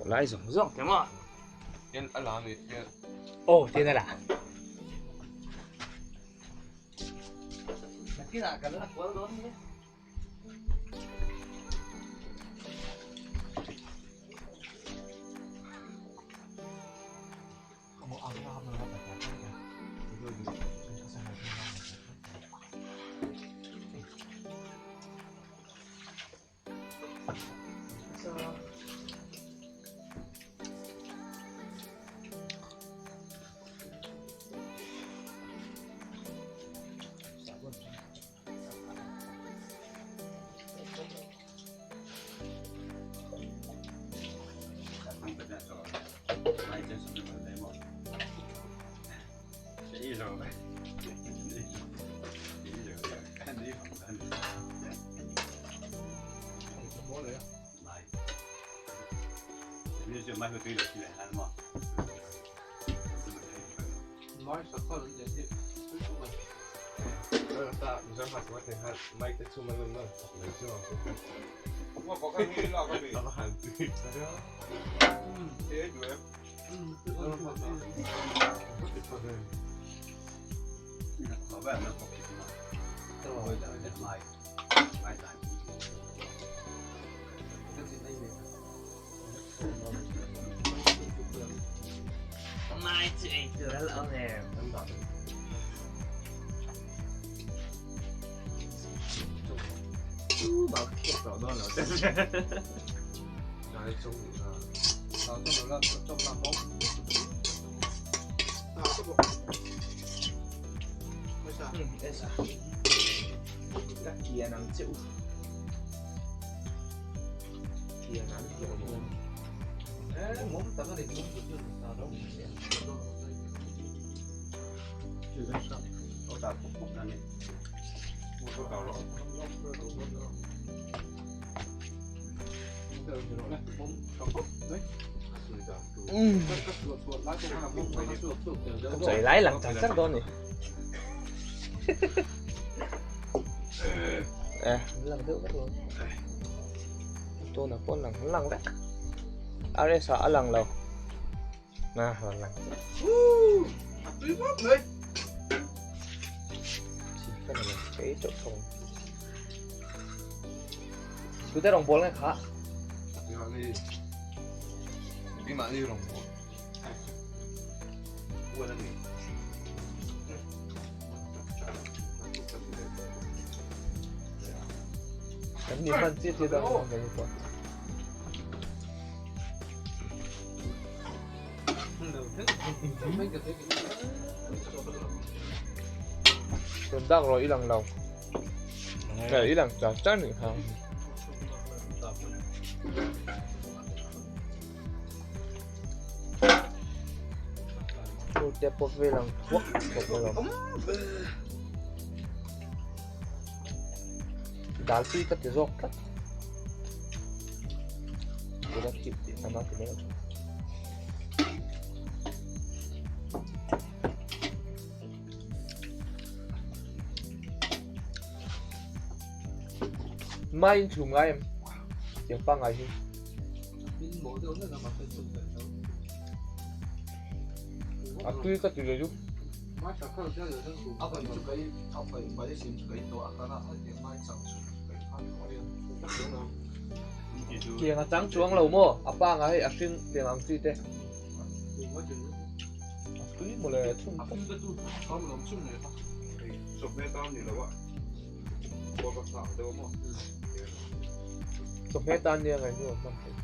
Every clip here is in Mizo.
Lai zawng zawng te maw? Tian a la ni tian. Aw tian a la. Nakinah kan la kual dawn nia. Mai chu ei tur a la awm em? Kian ang che u. Kian ang che u. Choi lai lang char char dawn ni. Eh, lang deuh vek lo. Tuna pawn lang lang vek. RS ah a lang lo. Na, rawn lang. Tui vak mai. Ka na lang kei chauh thawng. Tute rawng bawl nge kha? Keimahni rawng bawl. Uan a ni. Kan ni hman chiah chiah dang ang kan pa. Tuan dak ro ilang lo. Cái ilang char char ni ha. Te pawh vel ang thuak thuak mai awm. Dal tui ka ti zawk tlat. Tuna khip tih hman a ti mai ang. Mai in chhum ngai em? Tiang pangngai hi. A tui ka ti ve chu. Tiang a chang chuang lo maw? A pangngai hei a hring tiang ang chi te. A tui mawle chhum tawp. Chawhmeh tan nia ngaih hnu a hman theih.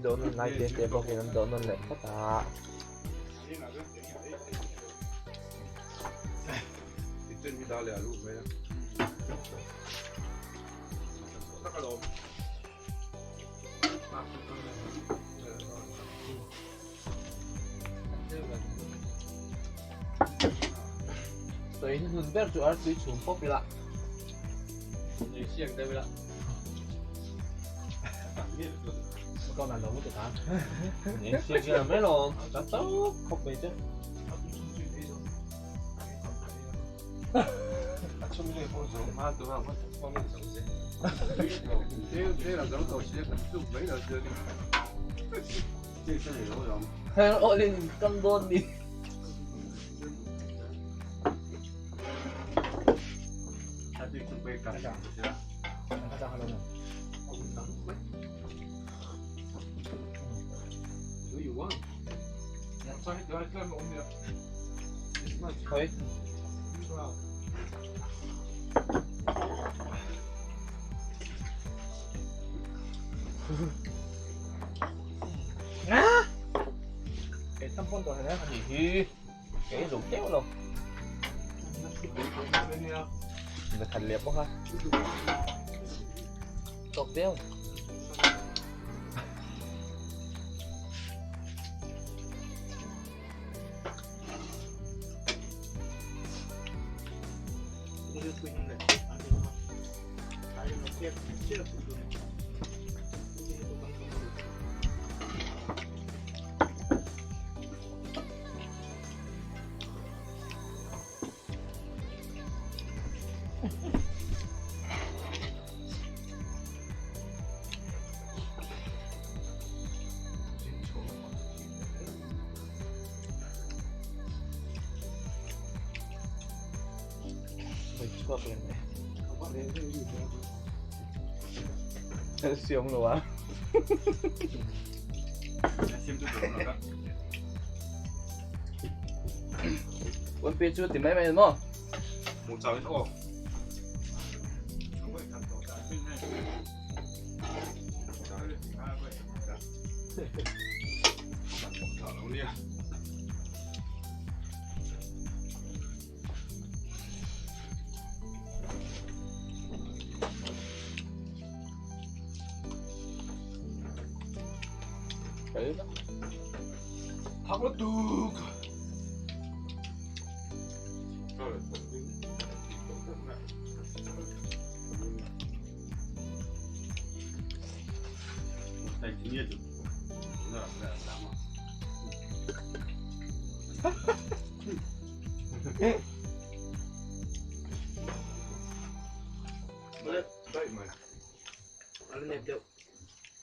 Dawh nawn lai te te bawkin an dawh nawn leh phawt a. Tui hmun ber chu artui chhum pawp ila nui siak deuh ila con là nấu cho ta nui siak ila mai lawm ta tawp khawp mai chu Heng awlin kan dawn ni. Khoi. Cái tâm phong tổ này thì hi cái rủ kéo luôn. Mình thành liệp quá ha. Tộc đeo. Siam lo a. Quân pi chu ti mai mai mo.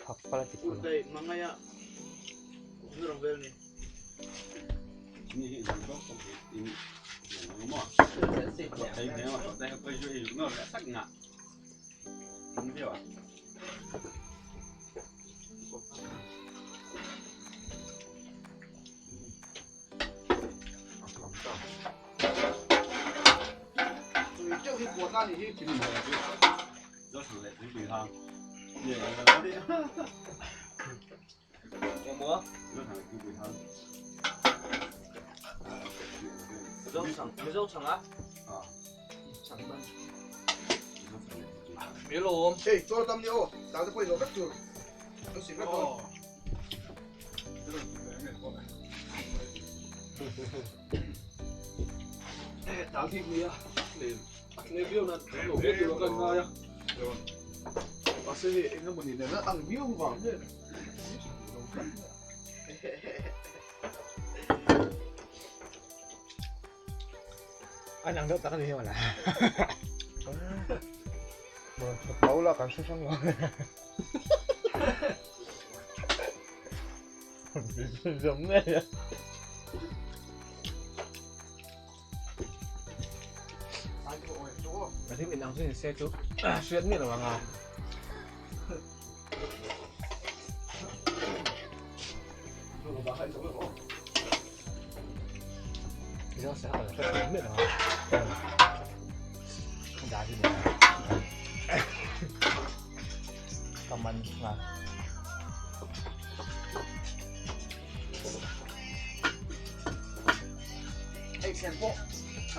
Thak pala ti pala. Ê, cho tâm đi ô, tao sẽ quay nó cắt chuột. Nó xỉn cắt thôi. Tao thịt mì à. Lấy viêu là đổ biết được gần ngay à. Bà sẽ hệ nó một nhìn này nó ăn miêu vào thế. Anh ăn được ta cái gì mà là. Rawn chhawp lo la kan hre hrang lo. Zawm ngei a. Ka thil inang chu ni se chu hriat miah lo ang a. Ka man nghal. Hei thleng pawh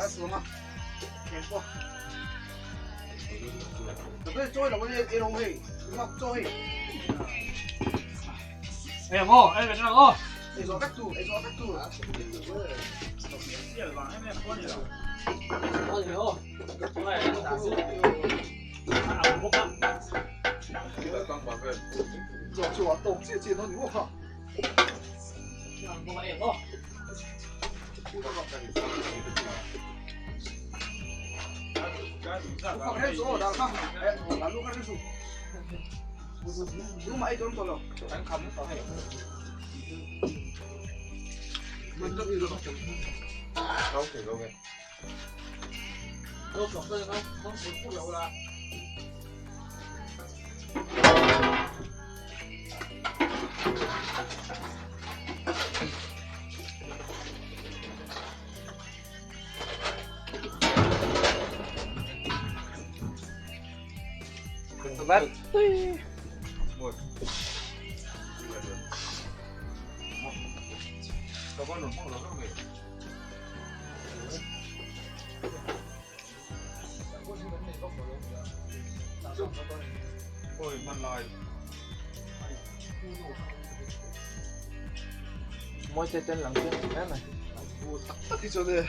a suang a thleng pawh Ka chawi lo ania ei rawng hei mak chaw hei Ei ang aw, ei ve ang aw. Ei zawh vek tur, ei zawh vek tur. Mawi te ten lang chiang hle mai. Tak hi chuan e.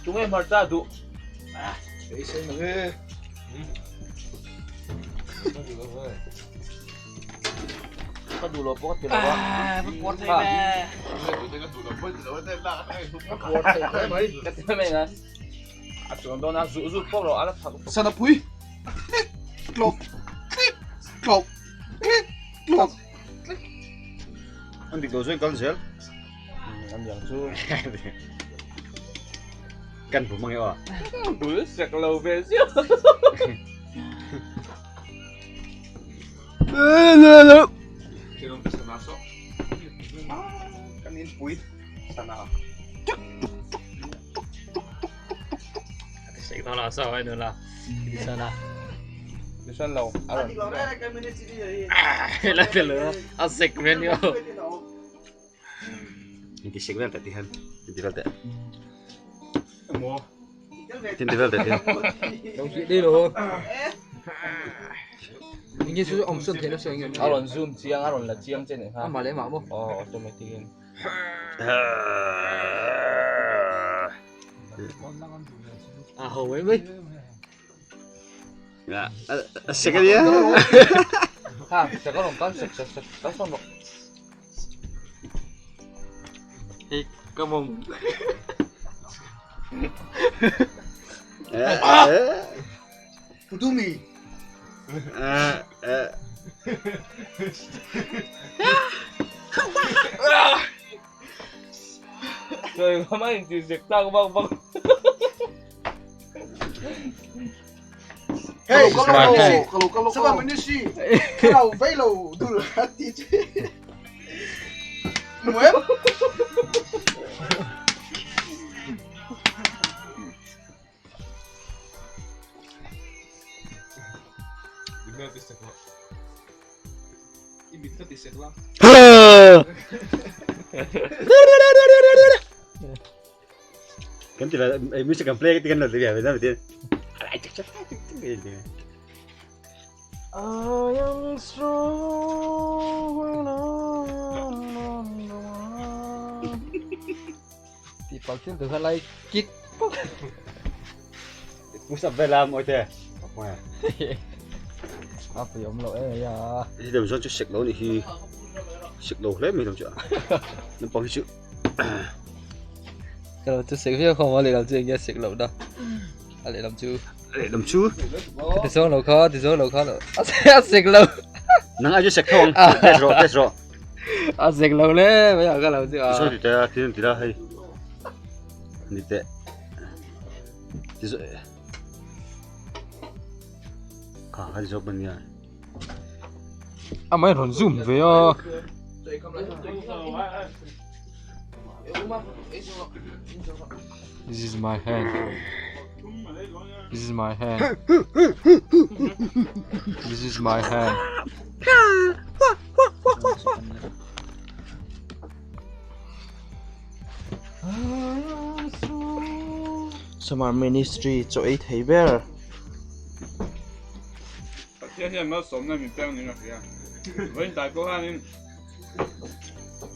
Tunge hmarcha duh. Ei sen ang e. Ka duh lo pawh ka ti lo a. Ka ti mai ngai. A chuan dawn a zuh zut pawh lo a la thak. Sana pui. Klik klok klik klok klik klok. An dik lo zawng kal zel. An yang chu. Kan bu mang e aw. Bul sek lo ve ziah. Kan in pui sana. San lo. A rawn. A sek ve ni aw. Inti sek vel teh ti hian inti vel teh. Inti vel teh ti hian. A rawn zoom chiang a rawn la chiang che nih kha. Aw automatic in. A ho mai mai. A sek a nia. Ha sek a rawn kal sek sek sek kal sawn rawh. Hei ka mawng. Pudumi. Sawi ngam a inti sek tak bak bak. Hey, Saba Manishi. Kalau velo dul hati che. Nuem. Kan ti la music kan play kan lo ti ve na ti. I am strong when I am on the one. Ti pal tin tu lai kik. Push up vel a mawi te. A pui awm loh e ya. Heti deuh zawn chu sek lo nih hi. Sik lo hle mai lo chu a. Naupang hi chu. Ka lo chu sik viau khawm a lehlam chu eng nge sik loh na. A lehlam chu. A lehlam chu. Ka ti zawng lo kha ti zawng lo kha a sik lo. Nang ai chu sek tho ang. Test rawh test rawh. A sik lo le mai a ka lo chu a. Ti sawi ti teh a ti ti la hei. Ni teh. Ti sawi. Kha kha ti zawk ban nia. A mai rawn zoom ve a. This is my hand. This is my hand. This is my hand. Summer Ministry chaw ei thei ber. Pathian hian malsawmna min peng niin a hria. Vawiin tai pawh khanin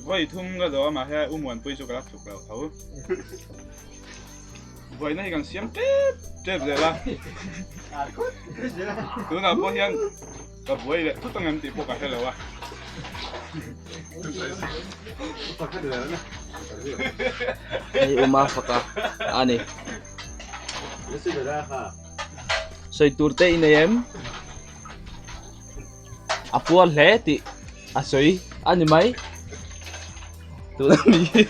vawi thum ka zawh a mahse U Muanpui chu ka la tluk lo tho. Vawiina hi kan siam tep tep zel a. Tunah pawh hian ka buai leh thut ang em tih pawh ka hre lo a. Hei U Mafaka a ni. Sawi tur te i nei em? A puar hle tih a sawi a ni mai. Tuna mi hi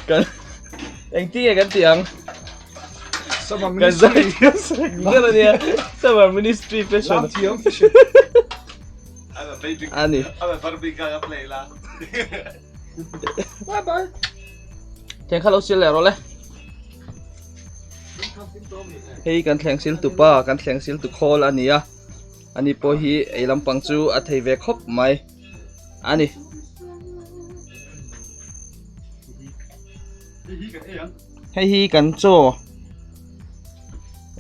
kan engtin nge kan tih ang? Kan zai thiam sak ber a nia. Summer Ministry Fashion. A ni. Bye bye. Thleng kha lo sil leh rawh le. Hei kan thleng sil tu pa kan thleng sil tu khawl a ni a. Ani pawh hi ei lampang chu a thei ve khawp mai a ni. Hei hi kan chaw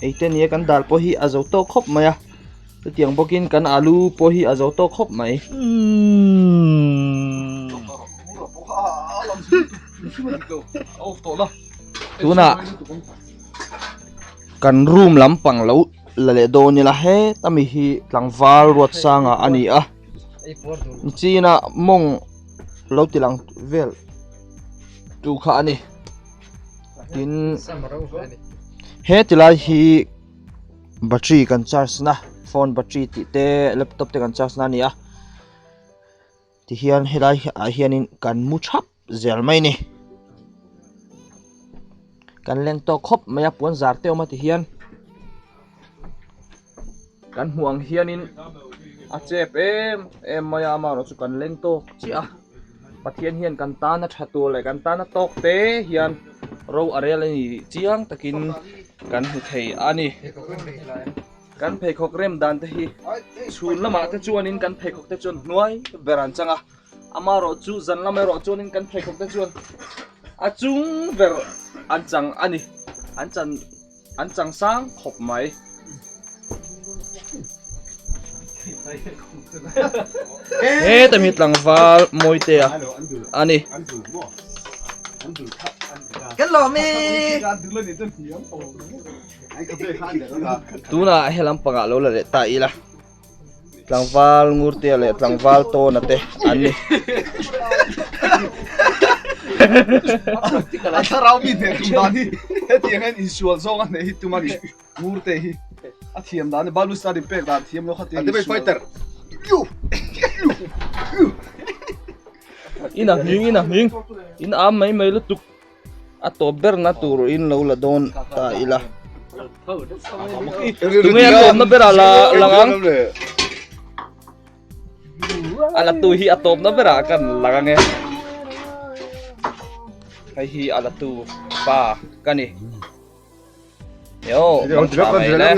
ei te nia kan dal pawh hi a zo tawk khawp mai a. Chutiang bawkin kan alu pawh hi a zo tawk khawp mai. Tunah kan room lampang lo la leh dawn ila heta mi hi tlangval Ruatsanga a ni a. Nichina mawng lo ti lang vel tu kha a ni. Tin he tilai hi. Battery kan charge na phone battery tih te laptop te kan charge na a ni a tihian helai ah hianin kan mu thap zel mai a ni kan leng tawk khawp mai a puan zar te a awm a tihian kan hmuh ang hianin a chep em em mai a amaherawhchu kan leng tawk chiah a Pathian hian kan tana tha tur leh kan tana tawk te hian ro a rel a ni tih chiang takin kan hmu thei a ni. Kan pheikhawk rem dan te hi chhun lamah te chuanin kan pheikhawk te chuan hnuai ber an chang a, amaherawh chu zan lam erawh chuanin kan pheikhawk te chuan a chung ber an chang a ni, an chan an chang sang khawp mai. Heta mi tlangval Mawitea a ni. Tunah he lampangah lo la leh ta ila. Tlangval Ngurtea leh tlangval Tawna te an ni. A thlarau mi hneh tum dan hi hetiang hian insual zawng a hneh hi tum a ni. Ngurte hi a thiam dan balustrade in pek dan thiam lo kha tiang insual. Fighter. In a hming in a hming in am mai mai lutuk a tawp ber na tur in lo la dawn ta ila. Tunge a tawpna ber ah la lang ang. A la tu hi a tawpna ber ah kan lang ang e. Hei hi a la tu pa ka ni. Yo, mang tha mai le.